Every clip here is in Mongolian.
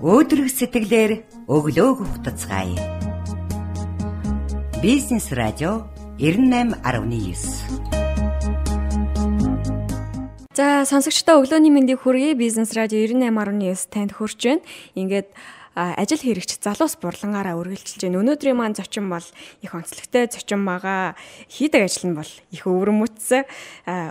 Өөдрөг сэтгэлээр өглөөг ухтацгаая. Бизнес радио 98.9. За сонсогчдоо өглөөний мэндийг хүргэе. Бизнес радио 98.9 танд хүрч байна. Ингээд ажил хэрэгч залуус бурлангаараа үргэлжилж байна. Өнөөдрийн маань зочин бол их онцлогтой зочин байгаа. Хийдэг ажил нь бол их өвөрмөцсөн.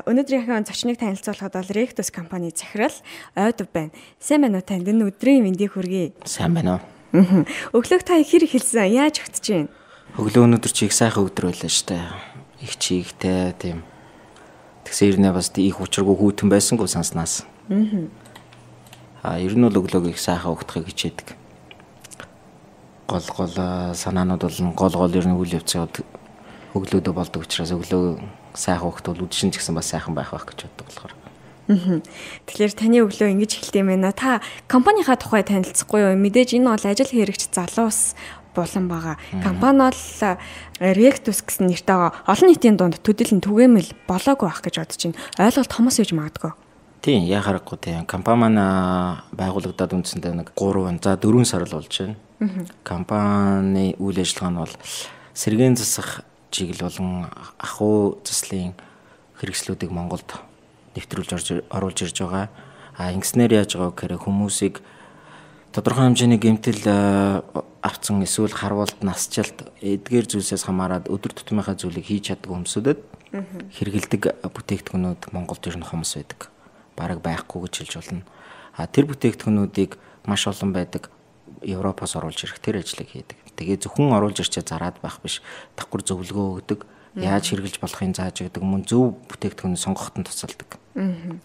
Өнөөдрийнхөө зочныг танилцуулахад бол Rectus компани захирал Ойдов байна. Сайн байна уу танд? Энэ өдрийн мэндийг хүргэе. Сайн байна уу? Өглөөг та хэр эхэлсэн? Яаж өгдөж байна? Өглөө өнөөдөр чи их сайхан өдөр байлаа шүү дээ. Их чигтэй тийм. Тэгсэн ирнэ бас их учиргүй хүүтэн байсангүй санснаас. Ер нь бол өглөөг их сайхан өгдөхийг хичээдэг. Гол санаанууд бол гол ер нь үйл явцыг өглөөдөө болдог учраас өглөө сайхан өгт бол үдшин ч гэсэн бас сайхан байх байх гэж боддог болохоор. Тэгэхээр таны өглөө ингэж эхэлт юм байна. Та компанийнхаа тухай танилцахгүй юу? Мэдээж энэ бол ажил хэрэгч залуус булан байгаа. Компани бол Rectus гэсэн нэртэйгээ олон нийтийн дунд төдийлөн түгээмэл болоогүй байх гэж бодож байна. Ойлголт хомос гэж магадгүй. Тийм, яа харахгүй тийм. Компани маань байгуулагдаад үндсэндээ нэг 3, за 4 сар л болж байна. Компани үйл ажиллагаа нь бол сэргээн засах чиглэл болон ахуй заслын хэрэгслүүдийг Монголд нэвтрүүлж оруулж ирж байгаа. А ингэснээр яаж байгаа гэхээр хүмүүсийг тодорхой хэмжээний гэмтэл авцсан эсвэл харвалт, насжилт эдгээр зүйлсээс хамаарат өдөр тутмынхаа зүйлийг хийж чаддаг хүмүүсүүдэд хэрэгэлдэг бүтээгдэхүүнүүд Монголд ер нь хомос байдаг. Бараг байхгүй гэж хэлж болно. А тэр бүтээгдэхүүнүүдийг маш олон байдаг Европоос оруулж ирэх тэр ажлыг хийдэг. Тэгээ зөвхөн оруулж ирчээ зараад байх биш. Давхар зөвлөгөө өгдөг. Яаж хэрэгжилж болохыг зааж өгдөг. Мөн зөв бүтээгдэхүүн сонгоход нь тусалдаг.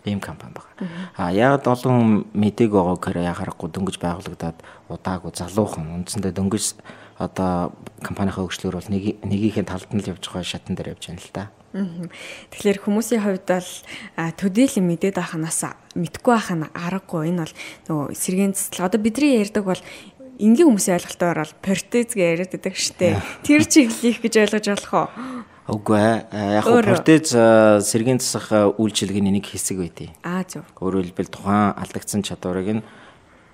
Ийм компани байна. А яагаад олон хүн мэдээг байгаа гэхээр яа харахгүй дөнгөж байгуулагдаад удаагүй залуухан үндсэндээ дөнгөж одоо компанийнхаа хөгжлөөр бол нэгийнхээ талд нь л явж байгаа шатан дээр явж байна л да. Тэгэхээр хүмүүсийн хувьд бол төдийлөн мэдээд байханаас мэдгүй байх нь аргагүй. Энэ бол нөгөө сэргээн цэцлэг. Одоо бидний ярьдаг бол энгийн хүмүүсийн ойлголтоор бол протез гэж яриад байдаг штэ. Тэр чиглэлих гэж ойлгож болох уу? Үгүй ээ. Яг нь протез сэргээн засах үйлчилгээний нэг хэсэг байдیں۔ Аа зөв. Өөрөөр хэлбэл тухайн алдагдсан чадварыг нь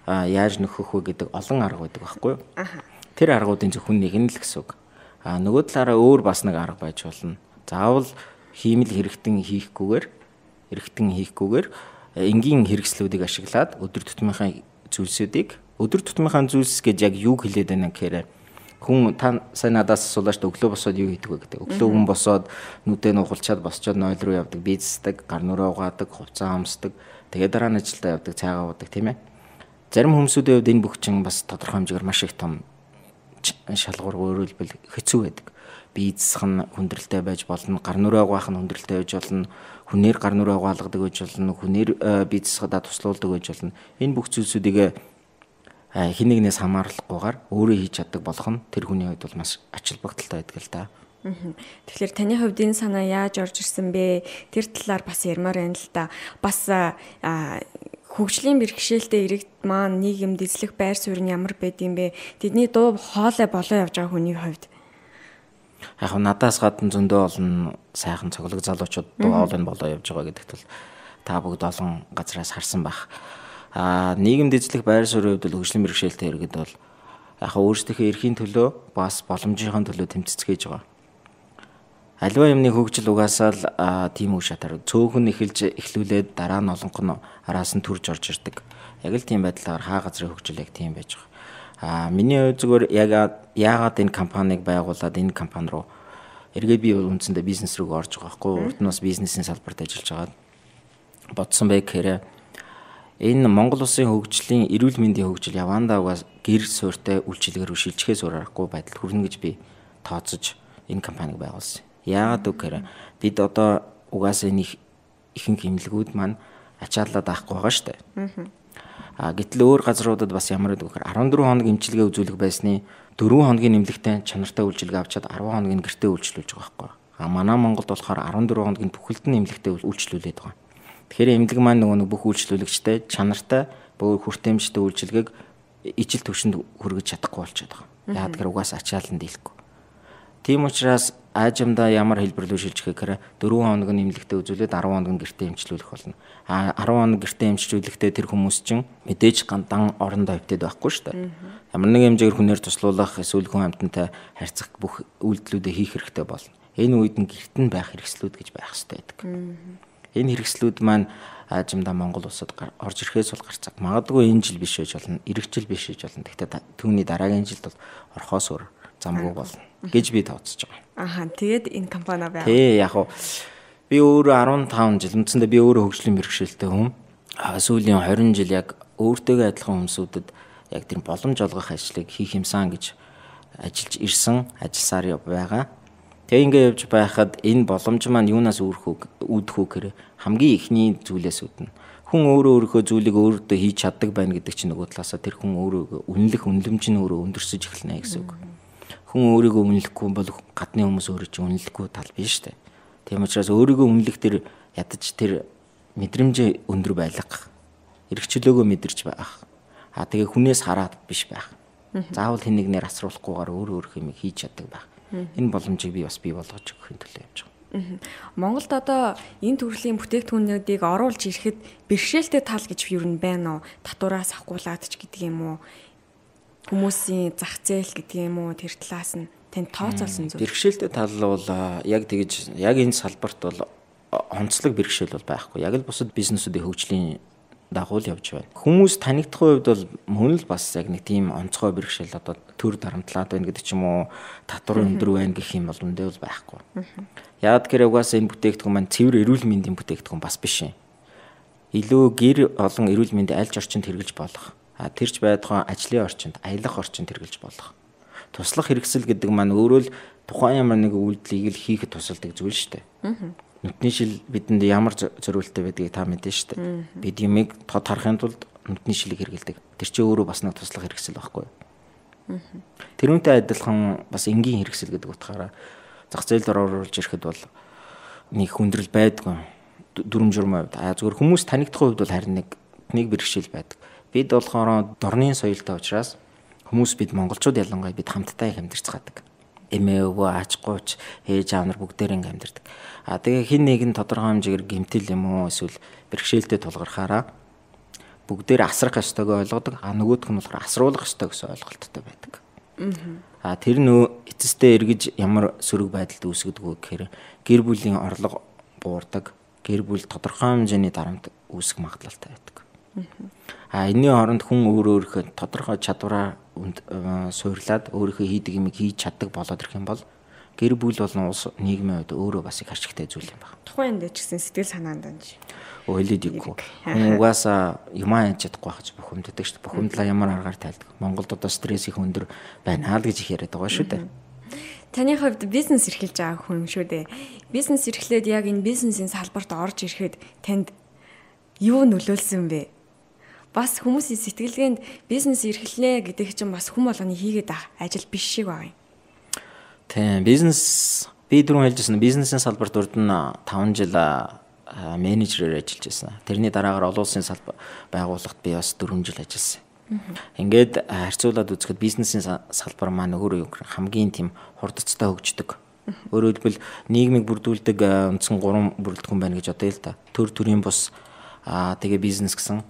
яаж нөхөх вэ гэдэг олон арга байдаг байхгүй юу? Тэр аргуудын зөвхөн нэг нь л гэсэн үг. А нөгөө талаараа өөр бас нэг арга байж болно. Заавал хиймэл хэрэгтэн хийхгүйгээр энгийн хэрэгслүүдийг ашиглаад өдөр тутмынхаа зүйлсүүдийг өдөр тутмынхаа зүйлс гэж яг юу хэлээд байна гэхээр хүн та сайн надаас асуулаа шүү дээ, өглөө босоод юу хийдэг вэ гэдэг. Өглөө хүн босоод нүдээ нугалчаад босчоод 0 руу явдаг, бизнесдэг, гар нүрээ угаадаг, хувцас өмсдөг, тэгээ дараа нь ажилдаа явдаг, цайгаа уудаг, тийм ээ. Зарим хүмүүсүүдийн хувьд энэ бүх чинь бас тодорхой хэмжээгээр маш их том шалгуур, өөрөөр хэлбэл хэцүү байдаг. Бизнесх нь хүндрэлтэй байж болно, гар нүрээ угаах нь хүндрэлтэй байж болно, хүнээр гар нүрээ угаалгадаг байж болно, хүнээр бизнесхадаа туслуулдаг байж болно. Энэ бүх зүйлсүүдийг хэн нэгнээс хамааралгүйгээр өөрөө хийж чаддаг болох нь тэр хүний хувьд бол маш ач холбогдолтой байдаг л да. Тэгэхээр таны хувьд энэ санаа яаж орж ирсэн бэ? Тэр талаар бас ярмаар байна л да. Бас хөгжлийн бэрхшээлтэй иргэд маань нийгэмд эзлэх байр суурь нь ямар байд юм бэ? Тэдний дуу хоолой болоо явж байгаа хүний хувьд. Яг нь надаас гадна зөндөө олон сайхан цоглог залуучууд дуу хоолой болоо явж байгаа гэдэгт бол та бүгд олон газраас харсан байх. А нийгэмд эзлэх байр суурийн хувьд бол хөгжлийн бэрхшээлтэй иргэд бол яг өөрсдийнхөө эрхийн төлөө бас боломжийнхын төлөө тэмцэцгээж байгаа. Аливаа юмны хөгжил угаасаа л тийм үг шатаар цөөхөн эхэлж эхлүүлээд дараа нь олонх нь араас нь төрж орж ирдэг. Яг л тийм байдлаар хаа газрын хөгжил яг тийм байж байгаа. А миний хувьд зүгээр яг яагаад энэ компанийг байгуулад энэ компани руу эргээд би үндсэндээ бизнес рүү орж байгаа байхгүй. Урд нь бас бизнесийн салбарт ажиллаж байгаад бодсон бай гэхээр энэ Монгол улсын хөгжлийн эрүүл мэндийн хөгжил явандаа угаас гэр суурьтай үйлчилгээ рүү шилжихээс өөр аргагүй байдалд хүрнэ гэж би тооцож энэ компаниг байгуулсан. Яагаад үг гэхээр бид одоо угаасаа энэ ихэнх эмнэлгүүд маань ачааллаад авахгүй байгаа шүү дээ. А гэтэл өөр газруудад бас ямар гэдэг вэ гэхээр 14 хоног эмчилгээ үзүүлэх байсны 4 хоногийн эмнэлэгтэй чанартай үйлчилгээ авчаад 10 хоногийн гэртээ үйлчлүүлж байгаа байхгүй. А манай Монголд болохоор 14 хоногийн бүхэлд нь эмнэлэгтэй үйлчлүүлээд байгаа. Тэгэхээр эмнэлэг маань нөгөө нэг бүх үйлчлүүлэгчтэй чанартай бөгөөд хүртээмжтэй үйлчилгээг ижил түвшинд хүргэж чадахгүй болчиход байгаа. Яагаад гэхээр угаасаа ачаалан дийлэхгүй. Тийм учраас Аажимдаа ямар хэлбэр рүү шилжих гэхээр 4 хоног нь эмнэлэгтээ үзүүлээд 10 хоног нь гэртээ эмчлүүлэх болно. А 10 хоног гэртээ эмчлүүлэхдээ тэр хүмүүс чинь мэдээж дан орондоо хөвтөд байхгүй шүү дээ. Ямар нэгэн хэмжээгээр хүнээр туслуулах, эсвэл хүн амьтантай харьцах бүх үйлдэлүүдээ хийх хэрэгтэй болно. Энэ үед нь гэрт нь байх хэрэгслүүд гэж байх хэрэгтэй байдаг. Энэ хэрэгслүүд маань аажимдаа Монгол улсад орж ирэхээс бол гарцааг. Магадгүй энэ жил биш байж болно, ирэх жил биш байж болно. Гэхдээ түүний дараагийн жилд бол орхоос өөр замгүй болно гэж би тооцож байгаа. Аха, тэгээд энэ компани байв. Тий, яг уу би өөрөө 15 жил үндсэндээ би өөрөө хөгжлийн бэрхшээлтэй хүн. Сүүлийн 20 жил яг өөртөөгөө адилхан хүмүүсүүдэд яг тэр боломж олгох ажлыг хийх юмсан гэж ажиллаж ирсэн, ажилласаар байгаа. Тэгээ ингэ явж байхад энэ боломж маань юунаас үүдэх үү гэхээр хамгийн эхний зүйлээс үүднэ. Хүн өөрөө өөрийнхөө зүйлийг өөртөө хийж чаддаг байна гэдэг чинь нөгөө талаасаа тэр хүн өөрөө үнэлэх үнэлэмж нь өөрөө өндөрсөж эхэлнэ гэсэн үг. Хүн өөрийгөө үнэлэхгүй бол гадны хүмүүс өөрөө чинь үнэлэхгүй тал биш шүү дээ. Тийм учраас өөрийгөө үнэлэх тэр ядаж тэр мэдрэмжээ өндөр байлгах, эрх чөлөөгөө мэдэрч байх. А тэгээ хүнээс хараад биш байх. Заавал хэн нэгнээр асруулахгүйгээр өөрөө өөрийнхөө юмыг хийж чаддаг байх. Энэ боломжийг би бас бий болгож өгөхийн төлөө явж байгаа. Монголд одоо энэ төрлийн бүтээгдэхүүнүүдийг оруулж ирэхэд бэрхшээлтэй тал гэж юу юм байна уу? Татвараас авахгуулаад ч гэдэг юм уу? Хүмүүсийн зах зээл гэдэг юм уу? Тэр талаас нь танд тооцоолсон зүйл. Бэрхшээлтэй тал бол яг тэгж яг энэ салбарт бол онцлог бэрхшээл бол байхгүй. Яг л бусад бизнесүүдийн хөгжлийн дагуу л явж байна. Хүмүүс танигдах хувьд бол мөн л бас яг нэг тийм онцгой бэрхшээл одоо төр дарамтлаад байна гэдэг ч юм уу, татвар өндөр байна гэх юм бол үндэ бол байхгүй. Яагаад гэхээр угаасаа энэ бүтээгдэхүүн маань цэвэр эрүүл мэндийн бүтээгдэхүүн бас биш юм. Илүү гэр олон эрүүл мэндийн аль ч орчинд хэрэгжилж болох. А тэрч байдгаа ажлын орчинд, аялах орчинд хэрэгжилж болох. Туслах хэрэгсэл гэдэг маань өөрөө л тухайн ямар нэг үйлдэлийг л хийхэд тусалдаг зүйл шүү дээ. Нүдний шил бидэнд ямар зориулттай байдгийг та мэднэ шүү дээ. Бид юмыг тод харахын тулд нүдний шилийг хэрэглэдэг. Тэр чинь өөрөө бас нэг туслах хэрэгсэл байхгүй юу? Тэрүүнтэй адилхан бас энгийн хэрэгсэл гэдэг утгаараа зах зээлд оруулж ирэхэд бол нэг хүндрэл байдгүй. Дүрм журмын хувьд. А зүгээр хүмүүс танигдах хувьд бол харин нэг бэрхшээл байдаг. Бид болохоор дорны соёлтой учраас хүмүүс бид монголчууд ялангуяа бид хамтдаа их амьдарцгаадаг. Эмээ өвөө аач гууч ээж аав нар бүгдээр ингэ амьдардаг. А тэгээ хин нэг нь тодорхой хэмжээгээр гэмтэл юм уу эсвэл бэрхшээлтэй тулгархаараа бүгдээр асрах ёстойгоо ойлгодог. А нөгөөх нь болохоор асруулах ёстой гэсэн ойлголттой байдаг. А тэр нөө эцэстээ эргэж ямар сөрөг байдалд үүсгэдэг вэ гэхээр гэр бүлийн орлого буурдаг. Гэр бүл тодорхой хэмжээний дарамт үүсэх магадлалтай байдаг. А энэний хооронд хүн өөрөө өөрийнхөө тодорхой чадвараа суурлаад өөрийнхөө хийдэг юмыг хийж чаддаг болоод ирэх юм бол гэр бүл болон улс нийгмийн хувьд өөрөө бас их ашигтай зүйл юм байна. Тухайн үндэ ч гэсэн сэтгэл санаанд анж. Ойлоод ихгүй. Хүн угаасаа юмаа яаж чадахгүй байх гэж бухимддаг шүү дээ. Бухимдлаа ямар аргаар тайлдаг. Монголд одоо стресс их өндөр байна л гэж их яриад байгаа шүү дээ. Таны хувьд бизнес эрхэлж байгаа хүн шүү дээ. Бизнес эрхлээд яг энэ бизнесийн салбарт орж ирэхэд танд юу нөлөөлсөн бэ? Бас хүмүүсийн сэтгэлгээнд бизнес эрхлэнэ гэдэг чинь бас хүн болгоны хийгээд байгаа ажил биш шиг байгаа юм. Тийм, бизнес би түрүүн хэлжсэн бизнесийн салбарт урд нь 5 жил менежерээр ажиллаж байсан. Тэрний дараагаар олон улсын салбар байгууллагт би бас 4 жил ажилласан. Ингээд харьцуулаад үзэхэд бизнесийн салбар маань өөрөө юу хамгийн тийм хурдцтай хөгждөг. Өөрөөр хэлбэл нийгмийг бүрдүүлдэг үндсэн 3 бүрэлдэхүүн байна гэж бодъё л да. Төр төрийн бус тэгээ бизнес гэсэн.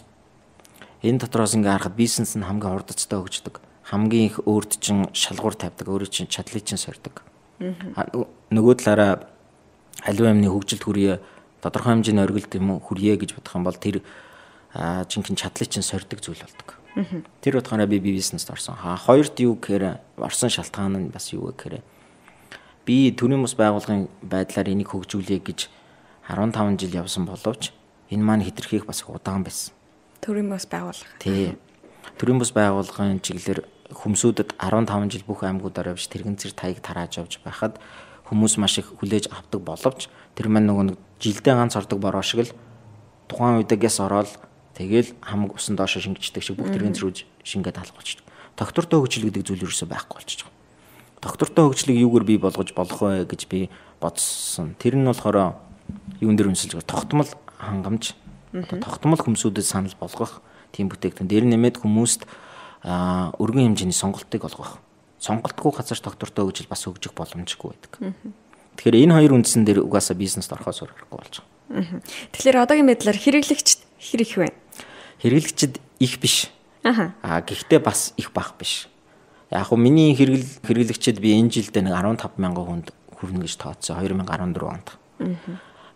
Энэ дотроос ингээ харахад бизнес нь хамгийн хурдцтай хөгждөг. Хамгийн их өөрт чинь шалгуур тавьдаг, өөрөө чинь чадлыг чинь сордог. Нөгөө талаараа аливаа юмны хөгжилд хүрье, тодорхой хэмжээний оргилд юм уу хүрье гэж бодох юм бол тэр жинхэнэ чадлыг чинь сордог зүйл болдог. Тэр утгаараа би бизнест орсон. Хоёрт юу гэхээр орсон шалтгаан нь бас юу вэ гэхээр би төрийн бус байгууллагын байдлаар энийг хөгжүүлье гэж 15 жил явсан боловч энэ маань хэтэрхийх бас удаан байсан. Төрийн бус байгууллага. Тий. Төрийн бус байгууллагын чиглэлээр хүмүүсүүдэд 15 жил бүх аймагуудаар явж тэрэгцэр таяг тарааж явж байхад хүмүүс маш их хүлээж авдаг боловч тэр маань нөгөө нэг жилдээ ганц ордог бороо шиг л тухайн үедээ гэс ороод тэгэл хамаг усан доошо шингэждэг шиг бүх тэрэгцэр шингээд алга болчихдог. Доктортой хөгжил гэдэг зүйл ерөөсөө байхгүй болчихж байгаа. Доктортой хөгжлийг юугаар бий болгож болох вэ гэж би бодсон. Тэр нь болохоор юун дээр үнсэлж байгаа тогтмол хангамж. Тогтмол хүмүүсүүдэд санал болгох тийм бүтээгдэхүүн. Дээр нэмээд хүмүүст өргөн хэмжээний сонголтыг олгох. Сонголтгүй газар доктортой хөгжил бас хөгжих боломжгүй байдаг. Тэгэхээр энэ хоёр үндсэн дээр угаасаа бизнест орохоос өөр аргагүй болж байгаа. Тэгэхээр одоогийн байдлаар хэрэглэгчд хэр их вэ? Хэрэглэгчд их биш. Аа гэхдээ бас их бага биш. Яг хөө миний хэрэглэгчид би энэ жилдээ нэг 15 мянган хүнд хүрнэ гэж тооцсон 2014 онд.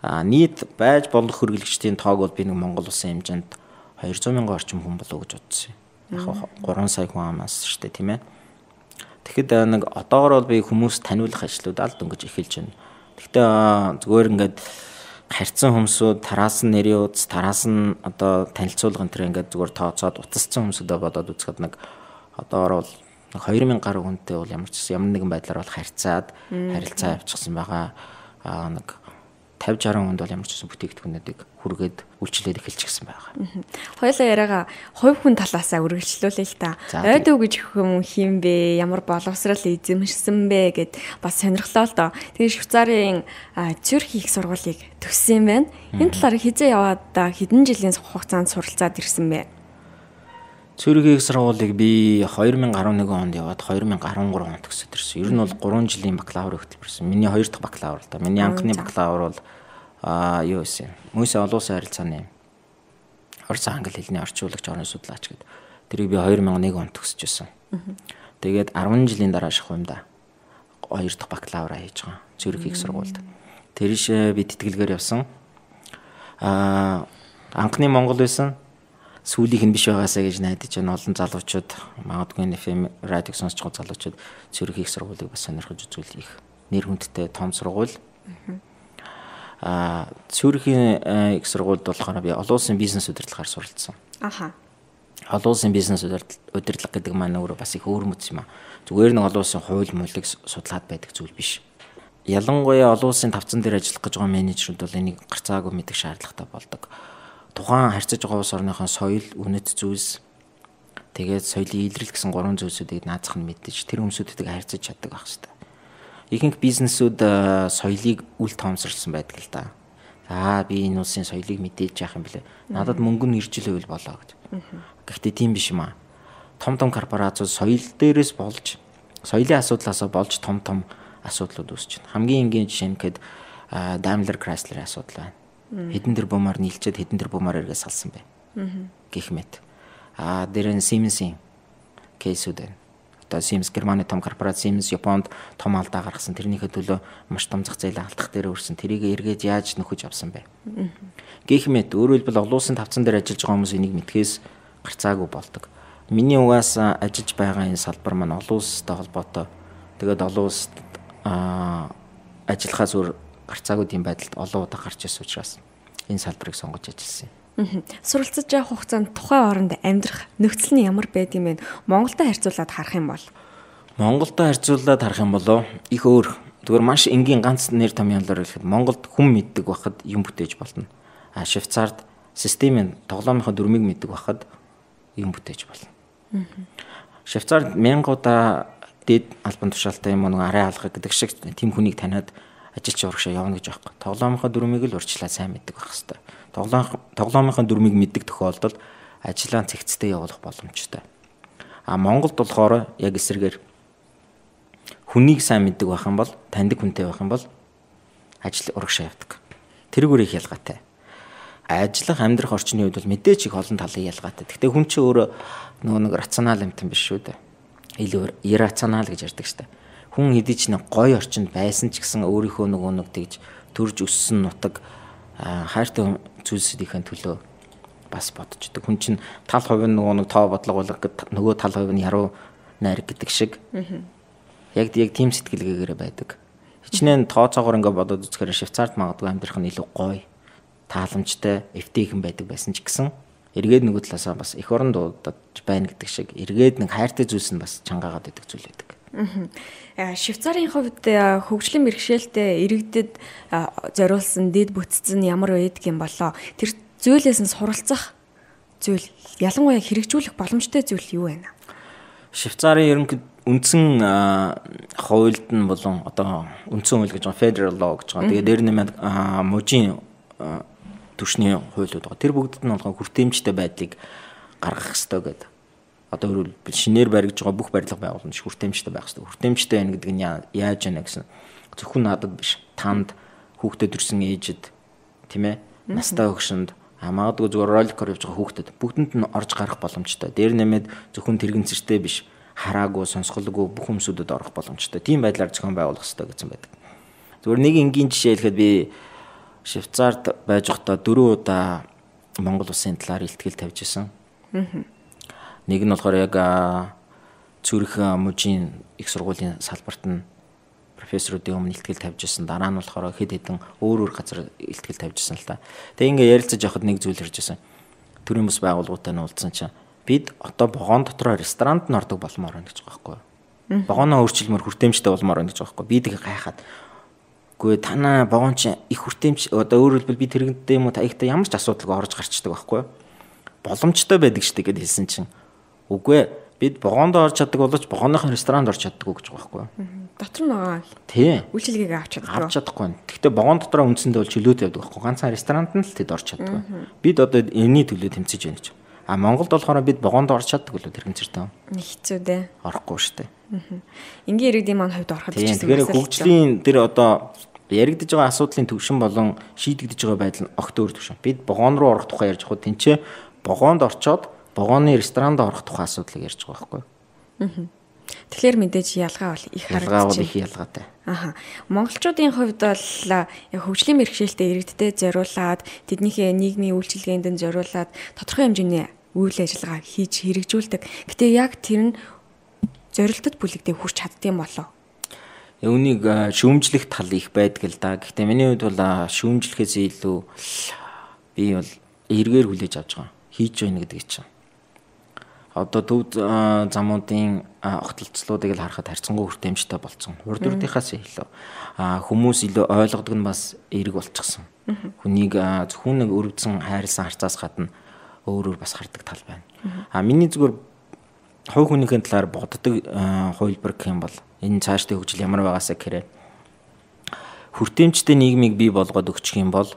Аа нийт байж болох хэрэглэгчдийн тоог бол би нэг Монгол улсын хэмжээнд 200 мянган орчим хүн болов гэж бодсон юм. Яг 3 сая хүн амаас шүү дээ, тийм ээ. Тэгэхэд нэг одоогор бол би хүмүүс таниулах ажлуудаа л дөнгөж эхэлж байна. Гэхдээ зүгээр ингээд харьцан хүмүүсүүд тараас нь нэрийн удас, тараас нь одоо танилцуулга энэ төр ингээд зүгээр тооцоод утасцсан хүмүүсүүдээ бодоод үзэхэд нэг одоогор бол 2000 гаруй хүнтэй бол ямар ч ямар нэгэн байдлаар бол харьцаад харилцаа явуулчихсан байгаа. Аа нэг 50 60 хүнд бол ямар ч гэсэн бүтээгдэхүүнүүдийг хүргээд үйлчилээд эхэлчихсэн байгаа. Хоёулаа яриагаа хувь хүн талаасаа үргэлжлүүлээ л та. Ойдов гэж хүн хин бэ? Ямар боловсрал эзэмшсэн бэ гэд бас сонирхлоо л доо. Тэгээ Швейцарын Цюрих их сургуулийг төгссөн юм байна. Энэ талаар хизээ яваад хэдэн жилийн хугацаанд суралцаад ирсэн бэ? Цюрих их сургуулийг би 2011 онд яваад 2013 онд төгсөд ирсэн. Ер нь бол 3 жилийн бакалавр хөтөлбөрсөн. Миний хоёр дахь бакалавр л да. Миний анхны бакалавр бол юу байсан юм? Мөсө олон улсын харилцааны орос англи хэлний орчуулагч, орон судлаач гэдэг. Тэрийг би 2001 онд төгсөж байсан. Тэгээд 10 жилийн дараа шахуумда хоёр дахь бакалавраа хийж байгаа. Цюрих их сургуульд. Тэр ш би тэтгэлгээр явсан. Анхны Монгол байсан. Сүүлийнх нь биш байгаасаа гэж найдаж байна. Олон залуучууд, магадгүй FM радиог сонсож байгаа залуучууд Цюрих их сургуулийг бас сонирхож үзвэл их нэр хүндтэй том сургууль. Цюрихийн их сургуульд болохоор би олон улсын бизнес удирдлагаар суралцсан. Аха. Олон улсын бизнес удирдлага гэдэг маань өөрөө бас их өөр мэт юм аа. Зүгээр нэг олон улсын хууль муулийг судлаад байдаг зүйл биш. Ялангуяа олон улсын тавцан дээр ажиллах гэж байгаа менежерүүд бол энийг гарцаагүй мэдэх шаардлагатай болдог. Тухайн харьцаж байгаа улс орныхон соёл, үнэт зүйлс, тэгээд соёлын илрэл гэсэн гурван зүйлсүүдийг наазах нь мэдээж тэр хүмүүсүүдтэйг харьцаж чаддаг байх хэрэгтэй. Ихэнх бизнесүүд соёлыг үл тоомсорлсон байдаг л да. За би энэ улсын соёлыг мэдээж яах юм бэлээ. Надад мөнгө нь ирж л байвал болоо гэж. Гэхдээ тийм биш юм аа. Том том корпорациуд соёл дээрээс болж, соёлын асуудлаасаа болж том том асуудлууд үүсэж байна. Хамгийн энгийн жишээ нь гэхэд Daimler Chrysler-ийн асуудал байна. Хэдэн тэрбумаар нийлчээд хэдэн тэрбумаар эргээ салсан бэ. Гэх мэт. Дээр нь Siemens-ийн кейсүүд байна. Одоо Siemens Германы том корпорац Siemens Японд том алдаа гаргасан. Тэрнийхээ төлөө маш том зах зээл алдах дээр өрсөн. Тэрийг эргээд яаж нөхөж авсан бэ? Гэх мэт. Өөрөөр хэлбэл олон улсын тавцан дээр ажиллаж байгаа хүмүүс энийг мэдхээс гарцаагүй болдог. Миний угаас ажиллаж байгаа энэ салбар маань олон улстай холбоотой. Тэгээд олон улсад ажиллахаас өөр гарцаагүй тийм байдалд олон удаа гарч ирсэн учраас энэ салбарыг сонгож ажилласан юм. Суралцаж явах хугацаанд тухайн оронд амьдрах нөхцөл нь ямар байд юм бэ? Монголтой харьцуулаад харах юм бол? Монголтой харьцуулаад харах юм бол их өөр. Зүгээр маш энгийн ганц нэр томьёолоор хэлэхэд Монголд хүн мэддэг байхад юм бүтээж болно. А Швейцард системийн тоглоомынхоо дүрмийг мэддэг байхад юм бүтээж болно. Швейцард мянгуудаа дээд албан тушаалтай юм уу нэг арын алга гэдэг шиг тийм хүнийг таниад ажилч урагшаа явна гэж аахгүй. Тоглоомынхоо дүрмийг л урьдчилаа сайн мэддэг байх хэрэгтэй. Тоглоомынхоо дүрмийг мэддэг тохиолдолд ажлаа цэгцтэй явуулах боломжтой. А Монголд болохоор яг эсрэгээр хүнийг сайн мэддэг байх юм бол, таньдаг хүнтэй байх юм бол ажил урагшаа явдаг. Тэрүүгээр их ялгаатай. Ажиллах, амьдрах орчны хувьд бол мэдээж их олон талын ялгаатай. Гэхдээ хүн чинь өөрөө нөгөө нэг рационал юмтан биш шүү дээ. Илүү иррационал гэж ярьдаг шүү дээ. Хүн хэдий ч нэг гоё орчинд байсан ч гэсэн өөрийнхөө нөгөө нэг тэгж төрж өссөн нутаг хайртай зүйлсүүдийн төлөө бас бодож идэг. Хүн чинь тал хувь нь нөгөө нэг тоо бодлого болгох, нөгөө тал хувь нь яруу найраг гэдэг шиг. Яг тийм сэтгэлгээгээр байдаг. Хичнээн тооцоогоор ингээ бодоод үзэхээр Швейцард магадгүй амьдрах нь илүү гоё, тааламжтай, эвтэйхэн байдаг байсан ч гэсэн эргээд нөгөө талаасаа бас эх оронд дуудаж байна гэдэг шиг эргээд нэг хайртай зүйлс нь бас чангаагаад байдаг зүйл байдаг. Швейцарын хувьд хөгжлийн бэрхшээлтэй иргэдэд зориулсан дэд бүтцэн ямар байдаг юм болоо? Тэр зүйлээс нь суралцах зүйл, ялангуяа хэрэгжүүлэх боломжтой зүйл юу байна? Швейцарын ерөнхийд үндсэн хуульд нь болон одоо үндсэн хууль гэж байгаа federal law гэж байгаа. Тэгээд дээр нэмээд мужийн түвшний хуулиуд байгаа. Тэр бүгдэд нь болгон хүртээмжтэй байдлыг гаргах ёстой гэдэг. Одоо өөрөөр шинээр баригдж байгаа бүх барилга байгууламж хүртээмжтэй байх ёстой. Хүртээмжтэй байна гэдэг нь яаж байна гэсэн. Зөвхөн надад биш. Танд, хүүхдэд төрсэн ээжэд, тийм ээ, настай хөгшөнд, магадгүй зүгээр роликоор явж байгаа хүүхдэд бүгдэнд нь орж гарах боломжтой. Дээр нэмээд зөвхөн тэрэгцэртэй биш, хараагүй, сонсголгүй бүх хүмүүсүүдэд орох боломжтой. Тийм байдлаар зохион байгуулах хэрэгтэй гэсэн байдаг. Зүгээр нэг энгийн жишээ хэлэхэд би Швейцард байж байхдаа 4 удаа Монгол улсын талаар илтгэл тавьж исэн. Нэг нь болохоор яг Цүрих мужийн их сургуулийн салбарт нь профессоруудын өмнө илтгэл тавьж исэн. Дараа нь болохоор хэд хэдэн өөр өөр газар илтгэл тавьж исэн л та. Тэгээ ингээ ярилцаж явахад нэг зүйл хэрж исэн. Төрийн бус байгууллагуудтай нь уулзсан чинь бид одоо вагон дотроо ресторанд нь ордог болмоор байна гэж байгаа байхгүй юу? Вагоноо өөрчилмөр хүртээмжтэй болмоор байна гэж байгаа байхгүй юу? Би тэг гайхаад. Үгүй танаа вагон чинь их хүртээмж одоо өөрөөр хэлбэл би тэрэгдтэй юм уу та ихтэй ямар ч асуудалгүй орж гарчдаг байхгүй юу? Боломжтой байдаг шүү дээ гэд хэлсэн чинь үгүй бид вагонд орж чаддаг боловч вагоныхын ресторанд орж чаддаггүй гэж байгаа байхгүй юу? Дотор нь байгаа. Тий. Үйлчилгээг авч чаддаггүй. Авч чадахгүй. Гэхдээ вагон дотроо үндсэндээ бол чөлөөтэй явдаг байхгүй. Ганцхан ресторанд нь л тэд орж чаддаггүй. Бид одоо энэний төлөө тэмцэж байна гэж. А Монголд болохоор бид вагонд орж чаддаг болов тэрэгцэртэй. Хэцүү дээ. Орохгүй шүү дээ. Энгийн иргэдийн маань хувьд ороход ч гэсэн. Тэгэхээр хөгжлийн тэр одоо яригдж байгаа асуудлын төвшин болон шийдэгдэж байгаа байдал нь огт өөр төвшин. Бид вагон руу орох тухай ярьж байгаа тэнцээ вагонд орчоод вагоны ресторанд орох тухай асуудлыг ярьж байгаа байхгүй юу? Тэгэхээр мэдээж ялгаа бол их харагдаж байна. Ялгаа бол их ялгаатай. Аха. Монголчуудын хувьд бол яг хөгжлийн бэрхшээлтэй иргэдтэй зориулаад тэднийхээ нийгмийн үйлчилгээнд нь зориулаад тодорхой хэмжээний үйл ажиллагаа хийж хэрэгжүүлдэг. Гэтэ яг тэр нь зорилтод бүлэгдээ хүрч чаддсан болов. Үүнийг шүүмжлэх тал их байдаг л да. Гэхдээ миний хувьд бол шүүмжлэхээс илүү би бол эргээр хүлээж авч байгаа. Хийж байна гэдэг чинь. Одоо төв замуудын огтлцлуудыг л харахад харьцангуй хүртээмжтэй болцсон. Урд урдынхаас илүү. Хүмүүс илүү ойлгодог нь бас эерэг болчихсон. Хүнийг зөвхөн нэг өрөвдсөн хайрлсан харцаас гадна өөрөөр бас хардаг тал байна. Миний зүгээр хувь хүнийхэн талаар боддог хувилбар гэх юм бол энэ цаашдын хөгжил ямар байгаасаа гэхээр хүртээмжтэй нийгмийг бий болгоод өгчих юм бол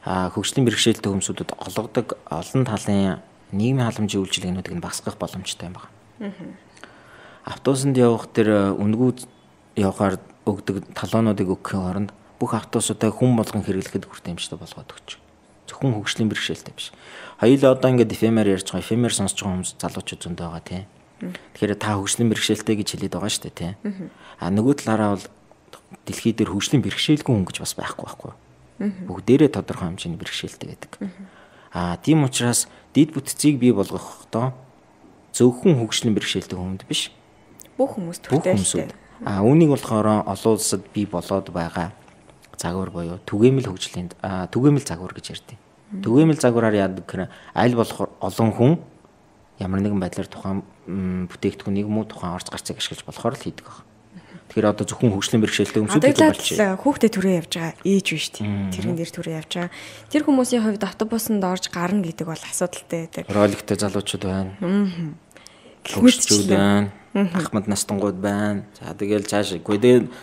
хөгжлийн бэрхшээлтэй хүмүүсүүдэд олгодог олон талын нийгмийн халамжийн үйлчилгээнүүдийг нь багасгах боломжтой юм байна. Автобусанд явах тэр үнэгүй явахаар өгдөг талонуудыг өгөхийн оронд бүх автобусуудаа хүн болгон хэрэглэхэд хүртээмжтэй болгоод өгч. Зөвхөн хөгжлийн бэрхшээлтэй биш. Хоёулаа одоо ингээд FM-ээр ярьж байгаа, FM-ээр сонсож байгаа хүмүүс залуучууд зөндөө байгаа тийм. Тэгэхээр та хөгжлийн бэрхшээлтэй гэж хэлээд байгаа шүү дээ тийм. А нөгөө талаараа бол дэлхий дээр хөгжлийн бэрхшээлгүй хүн гэж бас байхгүй байхгүй. Бүгдээрээ тодорхой хэмжээний бэрхшээлтэй байдаг. А тийм учраас дэд бүтцийг бий болгохдоо зөвхөн хөгжлийн бэрхшээлтэй хүнд биш. Бүх хүмүүс төртэй. А үүнийг болохоор олон улсад бий болоод байгаа загвар буюу түгээмэл хөгжлийн түгээмэл загвар гэж ярьдаг. Түгээмэл загвараар яадаг гэхээр аль болох олон хүн ямар нэгэн байдлаар тухайн бүтээгдэхүүнийг муу тухайн орц гарцыг ашиглаж болохоор л хийдэг баг. Тэгэхээр одоо зөвхөн хөгжлийн бэрхшээлтэй хүмүүсүүд болчих. Хүүхдээ түрээ явж байгаа ээж биш тийм. Тэрэн дээр түрээ явж байгаа. Тэр хүмүүсийн хувьд автобусанд орж гарна гэдэг бол асуудалтай байдаг. Роликтэй залуучууд байна. Хөгжчүүд байна. Ахмад настангууд байна. За тэгэл цааш. Үгүй тэгэл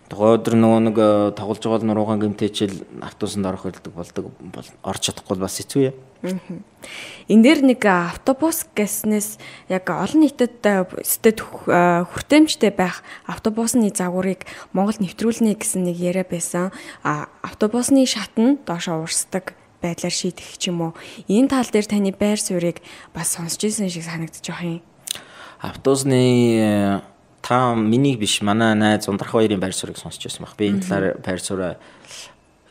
тухайн өдөр нөгөө нэг тоглож байгаа нуруугаан гэмтээчэл автобусанд орох хэлдэг болдог бол орч чадахгүй бас хэцүү юм. Энэ дээр нэг автобус гэснээс яг олон нийтэд өсдөд хүртээмжтэй байх автобусны загварыг Монголд нэвтрүүлнэ гэсэн нэг яриа байсан. Автобусны шат нь доошоо урсдаг байдлаар шийдэх ч юм уу. Энэ тал дээр таны байр суурийг бас сонсч ирсэн шиг санагдаж байгаа юм. Автобусны та миний биш манай найз Ундрах хоёрын байр суурийг сонсч байсан баг. Би энэ талаар байр сууриа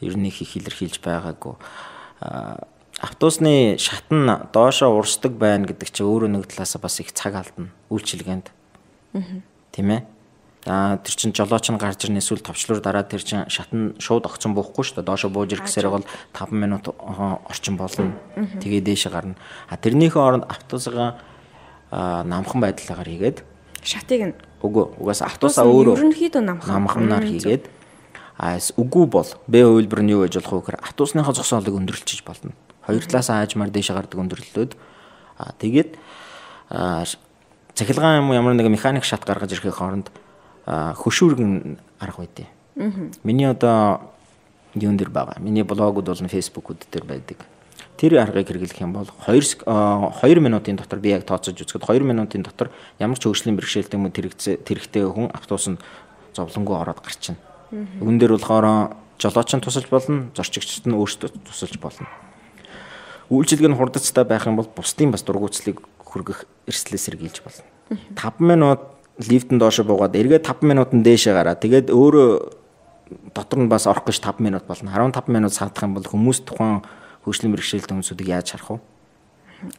ер нь их илэрхийлж байгаагүй. Автобусны шат нь доошоо урсдаг байна гэдэг чинь өөрөө нэг талаасаа бас их цаг алдна үйлчилгээнд. Тийм ээ. Тэр чинь жолооч нь гарч ирнэ эсвэл товчлуур дараа тэр чинь шат нь шууд огцон буухгүй шүү дээ. Доошоо бууж ирэх гэсээр бол 5 минут орчим болно. Тэгээ дээшээ гарна. А тэрнийхээ оронд автобусгаа намхан байдлаагаар хийгээд шатыг нь үгүй угаасаа автобусаа өөрөө ерөнхийдөө намханаар хийгээд үгүй бол Б хувилбар нь юу гэж болох вэ гэхээр автобусныхаа зогсоолыг өндөрлөж болно. Хоёр талаас аажмаар дээшээ гардаг өндөрлөлөөд тэгээд цахилгаан юм уу ямар нэгэн механик шат гаргаж ирэхээ хооронд хөшүүргэн арга байдیں۔ Миний одоо юун дээр байгаа. Миний блогууд болон фэйсбүүкүүд дээр байдаг. Тэр аргыг хэрэглэх юм бол 2 минутын дотор би яг тооцож үзэхэд 2 минутын дотор ямар ч хөгжлийн бэрхшээлтэй юм тэрэгтэй хүн автобусанд зовлонгүй ороод гарчна. Үүн дээр болохоор жолооч нь тусалж болно, зорчигчд нь өөрсдөө тусалж болно. Үйлчилгээ нь хурдацтай байх юм бол бусдын бас дургуутслыг хүргэх эрсдлээс сэргийлж болно. 5 минут лифтэн доошо буугаад эргээд 5 минутан дээшээ гараа. Тэгээд өөрөө дотор нь бас орох гэж 5 минут болно. 15 минут саадах юм бол хүмүүс тухайн хөгжлийн бэрхшээлтэй хүмүүсүүдийг яаж харах вэ?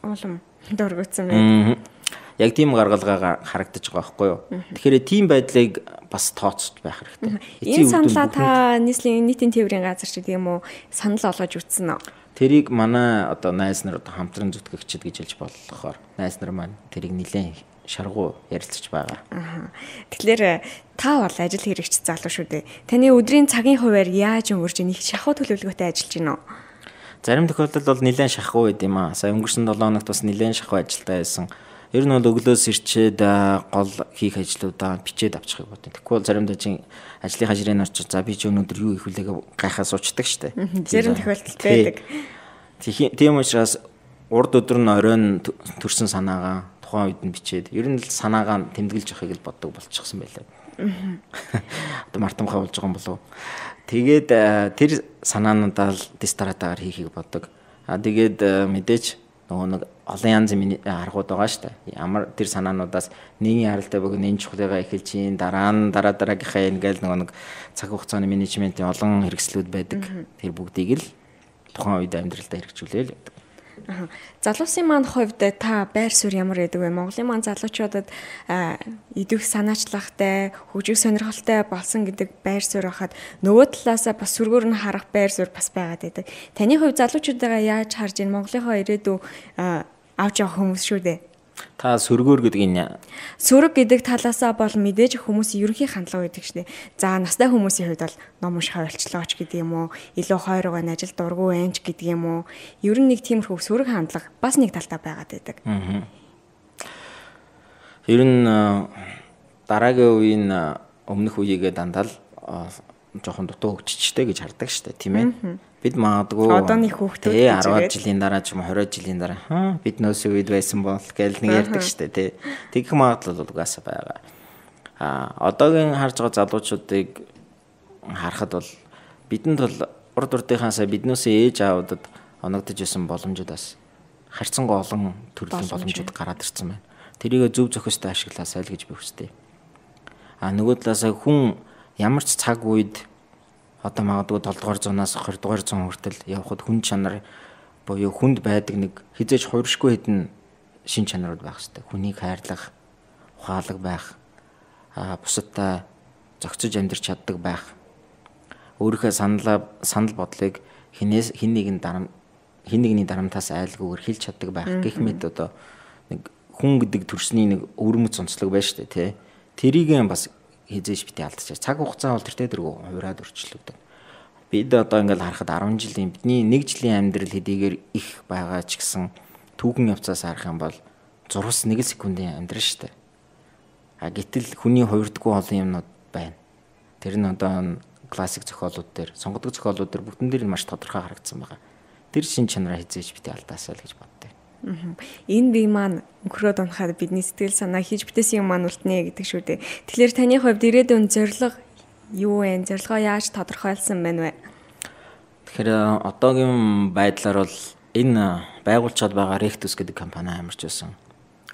Улам дургуутсан байна. Яг тийм гаргалгаа харагдаж байгаа байхгүй юу? Тэгэхээр тийм байдлыг бас тооцож байх хэрэгтэй. Энэ саналаа та нийслэлийн нийтийн тээврийн газар ч гэдэг юм уу санал олгож үтсэн үү? Тэрийг манай одоо найз нар одоо хамтран зүтгэгчид гэж хэлж болохоор найз нар маань тэрийг нэлээд шаргуу ярилцаж байгаа. Тэгэхээр та бол ажил хэрэгч залуу шүү дээ. Таны өдрийн цагийн хуваар яаж өнгөрч байна? Их шахуу төлөвлөгөөтэй ажиллаж байна уу? Зарим тохиолдолд бол нэлээд шахуу байд юм аа. Сая өнгөрсөн 7 хоногт бас нэлээд шахуу ажилтаа байсан. Ер нь бол өглөөс ирчээд гол хийх ажлуудаа бичээд авчихыг бодсон. Тэгэхгүй бол заримдаа чинь ажлынхаа ширээнд очиж за би чи өнөөдөр юу хийх вүлээ гайхаа суучдаг штэ. Зарим тохиолдолд байдаг. Тийм учраас урд өдөр нь оройн төрсэн санаагаа тухайн үед нь бичээд ер нь л санаагаа тэмдэглэж явахыг л боддог болчихсон байлаа. Одоо мартамхай болж байгаа юм болов. Тэгээд тэр санаануудаа л дистаратаагаар хийхийг боддог. А тэгээд мэдээж нөгөө нэг олон янзын аргууд байгаа шүү дээ. Ямар тэр санаануудаас нийгмийн харалтай бөгөөд энэ чухлыгаа эхэлж чинь дараа нь дараа дараагийнхаа ингээл нөгөө нэг цаг хугацааны менежментийн олон хэрэгслүүд байдаг. Тэр бүгдийг л тухайн үед амьдралдаа хэрэгжүүлээл явдаг. Залуусын маань хувьд та байр суурь ямар байдаг вэ? Монголын маань залуучуудад идэвх санаачлагтай, хөгжих сонирхолтой болсон гэдэг байр суурь байхад нөгөө талаасаа бас сүргөөр нь харах байр суурь бас байгаад байдаг. Таны хувьд залуучуудаа яаж харж байна? Монголынхоо ирээдүй авч явах хүмүүс шүү дээ. Та сөргөөр гэдэг энэ сөрөг гэдэг талаасаа бол мэдээж хүмүүсийн ерөнхий хандлага байдаг шнэ. За настай хүмүүсийн хувьд бол ном уншихаа болчлоо ч гэдэг юм уу, илүү хойрог байна, ажил дургүй байна ч гэдэг юм уу. Ер нь нэг тиймэрхүү сөрөг хандлага бас нэг талдаа байгаад байдаг. Ер нь дараагийн үеийн өмнөх үеигээ дандаа л жоохон дутуу хөгжчихтэй гэж хардаг штэ, тийм ээ. Бид магадгүй одооны хүүхдүүд гэж 10 жилийн дараа ч юм уу 20 жилийн дараа бид нөөсийн үед байсан бол гэл нэг ярьдаг штэ, тий. Тэгэх магадлал бол угаасаа байгаа. А одоогийн харж байгаа залуучуудыг харахад бол бидэнд бол урд урдынхаасаа биднээсээ ээж аавуудад оногдож исэн боломжууд бас харьцангуй олон төрлийн боломжууд гараад ирсэн байна. Тэрийг зөв зохистой ашиглаасай л гэж би хүсдэг. А нөгөө талаасаа хүн ямар ч цаг үед одоо магадгүй 7 дугаар зуунаас 20 дугаар зуун хүртэл явхад хүн чанар буюу хүнд байдаг нэг хизээж хууршгүй хэдэн шин чанарууд байх хэрэгтэй. Хүнийг хайрлах, ухаалаг байх, бусадтай зохицож амьдрч чаддаг байх. Өөрийнхөө санал бодлыг хэн нэгний дарамтаас айлгүйгээр хэлж чаддаг байх гэх мэт одоо нэг хүн гэдэг төрсний нэг өвөрмөц онцлог байна шүү дээ, тий. Тэрийг бас хизээж битээ алдчихаа. Цаг хугацаа бол тэртээ тэргүй хувираад өрчлөгдөв. Бид одоо ингээл харахад 10 жилийн бидний 1 жилийн амьдрал хэдийгээр их байгаа ч гэсэн түүхэн явцаас харах юм бол 6-1 секундын амьдрал шүү дээ. А гэтэл хүний хувирдаггүй олон юмнууд байна. Тэр нь одоо классик зохиолууд дээр, сонгодог зохиолууд дээр бүгдэн дээр нь маш тодорхой харагдсан байгаа. Тэр шин чанараа хизээж битээ алдаасаа л гэж боддог. Энэ бие маань өнгөрөөд унахад бидний сэтгэл санаа хийж бүтээсэн юм маань үлднэ гэдэг шүү дээ. Тэгэхээр таны хувьд ирээдүйн зорилго юу вэ? Зорилгоо яаж тодорхойлсон байна вэ? Тэгэхээр одоогийн байдлаар бол энэ байгуулчаад байгаа Rectus гэдэг компани амарч байсан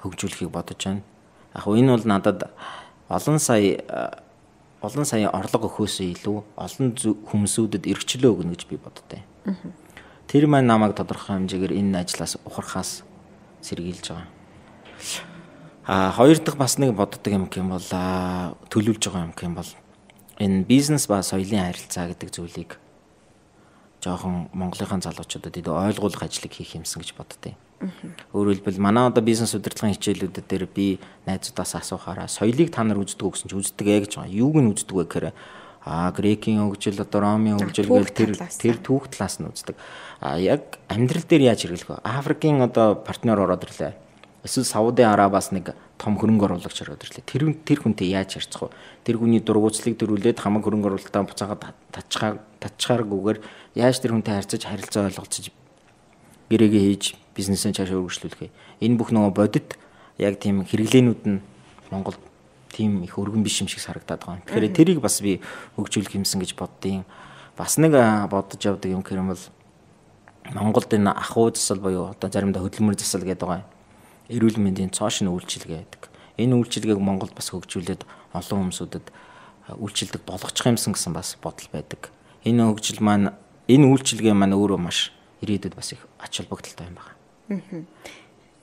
хөгжүүлэхийг бодож байна. Яг энэ бол надад олон сая орлого өгөхөөсөө илүү олон хүмүүсүүдэд эрхчлөө өгнө гэж би боддог. Тэр маань намайг тодорхой хэмжээгээр энэ ажлаас ухрахаас сэргийлж байгаа. А хоёр дахь бас нэг боддог юм гэх юм бол төлөвлөж байгаа юм гэх юм бол энэ бизнес ба соёлын харилцаа гэдэг зүйлийг жоохон Монголынхаа залуучуудад илүү ойлгуулах ажлыг хийх юмсан гэж боддیں۔ Өөрөөр хэлбэл манай одоо бизнес удирдлагын хичээлүүдэд дээр би найзуудаас асуухаараа соёлыг та нар үздэг үү гэсэн чи үздэг ээ гэж байгаа. Юуг нь үздэг вэ гэхээр грекийн хөгжил, одоо Ромын хөгжил гэл тэр түүх талаас нь үздэг. А яг амьдрал дээр яаж хэрэглэх вэ? Африкийн одоо партнер ороод ирлээ. Эсвэл Саудын Арабаас нэг том хөрөнгө оруулагч ороод ирлээ. Тэр хүнтэй яаж харьцах вэ? Тэр хүний дургуутслыг дөрүүлээд хамаг хөрөнгө оруулалтаа буцаагаад татчгааргүйгээр яаж тэр хүнтэй харьцаж, харилцаа ойлголцож гэрээгээ хийж бизнесээ цаашаа өргөжлүүлэх вэ? Энэ бүх нөгөө бодит яг тийм хэрэглээнүүд нь Монголд Тийм их өргөн биш юм шиг харагдаад байгаа. Тэгэхээр тэрийг бас би хөгжүүлэх юмсан гэж боддیں۔ Бас нэг бодож явдаг юм гэх юм бол Монголд энэ ахуй засал буюу одоо заримдаа хөдөлмөр засал гэдэг байгаа. Эрүүл мэндийн цоо шинэ үйлчилгээ гэдэг. Энэ үйлчилгээг Монголд бас хөгжүүлээд олон хүмүүсүүдэд үйлчилдэг болгочих юмсан гэсэн бас бодол байдаг. Энэ хөгжил маань, энэ үйлчилгээ маань өөрөө маш ирээдүйд бас их ач холбогдолтой юм байна.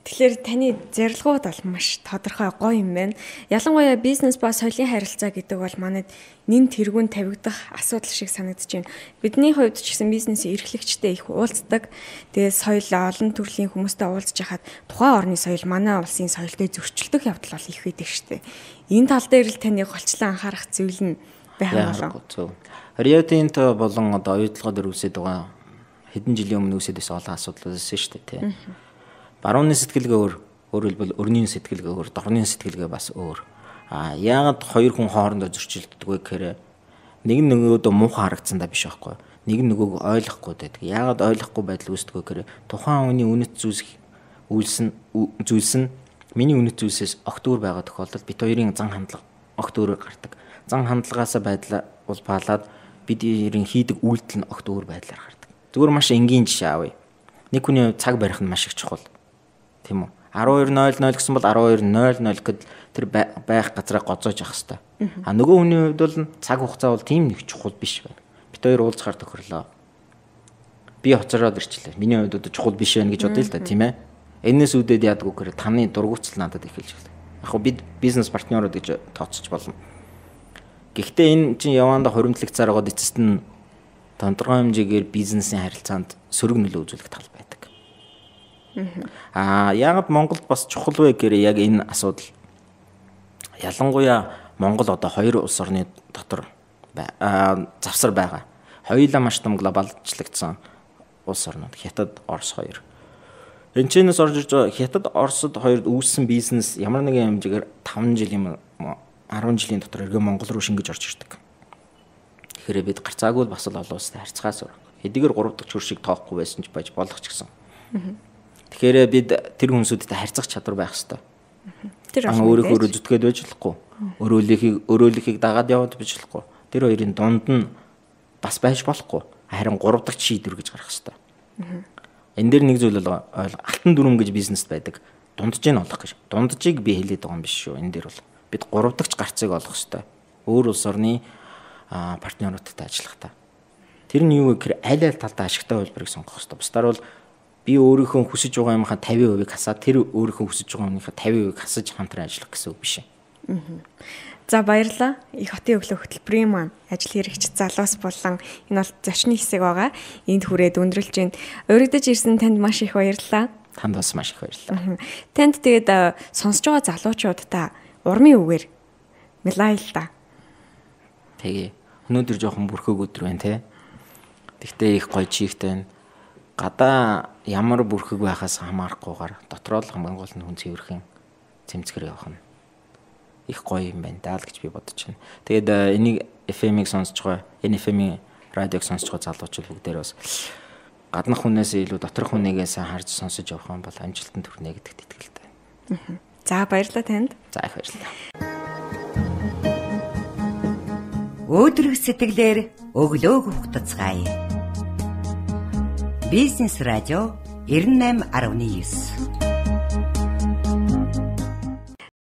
Тэгэхээр таны зорилгууд бол маш тодорхой, гоё юм байна. Ялангуяа бизнес ба соёлын харилцаа гэдэг бол манайд нэн тэргүүн тавигдах асуудал шиг санагдаж байна. Бидний хувьд ч гэсэн бизнесийн эрхлэгчтэй их уулздаг. Тэгээд соёл олон төрлийн хүмүүстэй уулзж хахад тухайн орны соёл манай улсын соёлтой зөрчилдөх явдал бол их байдаг шүү дээ. Энэ тал дээр л таны голчлон анхаарах зүйл нь байх болов. Зөв. Рио Тинто болон одоо оюутлогоо дээр үүсээд байгаа хэдэн жилийн өмнө үүсээд байсан олон асуудал байсан шүү дээ, тийм. Барууны сэтгэлгээ өөр, өөрөөр хэлбэл өрний сэтгэлгээ өөр, дорны сэтгэлгээ бас өөр. А яагаад хоёр хүн хоорондоо зөрчилддөг вэ гэхээр нэг нь нөгөөдөө муухай харагдсан да биш байхгүй. Нэг нь нөгөөг ойлгохгүй байдаг. Яагаад ойлгохгүй байдал үүсдэг вэ гэхээр тухайн хүний үнэт зүйлс үйлсэн зүйлс нь миний үнэт зүйлсээс огт өөр байгаа тохиолдолд бид хоёрын зан хандлага огт өөрөөр гардаг. Зан хандлагаасаа байдлаа улбаалаад бид хоёрын хийдэг үйлдэл нь огт өөр байдлаар гардаг. Зүгээр маш энгийн жишээ авъя. Нэг хүний хувьд цаг барих нь маш их чухал. Тийм үү? 12:00 гэсэн бол 12:00 гэд тэр байх газраа гоцоож явах хэвээр. А нөгөө хүний хувьд бол цаг хугацаа бол тийм нэг чухал биш байна. Бид хоёр уулзахаар тохирлоо. Би хоцроод ирчлээ. Миний хувьд одоо чухал биш байна гэж бодъё л да, тийм ээ. Энээс үүдээд яадаг вэ гэхээр таны дургуутсал надад эхэлж байна. Яг бид бизнес партнерууд гэж тооцож болно. Гэхдээ энэ чинь явандаа хуримтлагцаар байгаад эцэст нь тодорхой хэмжээгээр бизнесийн харилцаанд сөрөг нөлөө үзүүлэх тал байдаг. Аа яагаад Монголд бас чухал вэ гэхээр яг энэ асуудал ялангуяа Монгол одоо хоёр улс орны дотор завсар байгаа. Хоёулаа маш том глобалчлагдсан улс орнууд Хятад, Орос хоёр. Энд чэнэс орж ирж байгаа Хятад, Оросд хоёрд үүссэн бизнес ямар нэгэн хэмжээгээр 5 жилийн 10 жилийн дотор эргээ Монгол руу шингэж орж ирдэг. Тэгэхээр бид гарцаагүй бас л олон улстай харьцахаас өөр. Хэдийгээр 3 дахь хөршийг тоохгүй байсан ч байж болох ч гэсэн. Тэгэхээр бид тэр хүмүүсүүдтэй харьцах чадвар байх ёстой. Тэр өөрийнхөө өөрөө зүтгээд байж болохгүй. Өрөөлөхийг дагаад яваад байж болохгүй. Тэр хоёрын дунд нь бас байж болохгүй. Харин 3 дахь шийдвэр гэж гарах ёстой. Энэ дээр нэг зүйл бол алтан дүрм гэж бизнест байдаг. Дунджийг нь олох гэж. Дунджийг би хэлээд байгаа юм биш шүү. Энэ дээр бол бид 3 дахь гарцыг олох ёстой. Өөр улс орны партнеруудтай ажиллахдаа. Тэр нь юу вэ гэхээр аль аль талдаа ашигтай хувилбарыг сонгох ёстой. Бусдаар бол би өөрийнхөө хүсэж байгаа юмхаа 50%-ийг хасаад тэр өөрийнхөө хүсэж байгаа юмныхаа 50%-ийг хасаж хамтран ажиллах гэсэн үг биш. За баярлалаа. Их хотын өглөө хөтөлбөрийн маань ажил хэрэгч залуус болон энэ бол зочны хэсэг байгаа. Энд хүрээд өндөрлөж байна. Урагдаж ирсэн танд маш их баярлалаа. Танд бас маш их баярлалаа. Танд тэгээд сонсож байгаа залуучуудаа урмын үгээр мэлай л да. Тэгээ. Өнөөдөр жоохон бүрхэг өдөр байна те. Тэгтээ их гоё чигтэй байна. Гадаа ямар бүрхэг байхаас хамаарахгүйгээр дотроо л хамгийн гол нь хүн цэвэрхэн цэмцгэр явах нь их гоё юм байна даа л гэж би бодож байна. Тэгээд энийг FM-ийг сонсож байгаа, энэ FM-ийн радиог сонсож байгаа залуучууд бүгдээр бас гаднах хүнээс илүү доторх хүнийгээ сайн харж сонсож явах юм бол амжилтанд хүрнэ гэдэгт итгэлтэй. За баярлалаа танд. За их баярлалаа. Өөдрөг сэтгэлээр өглөөг хугацгаая. Бизнес радио 98.9.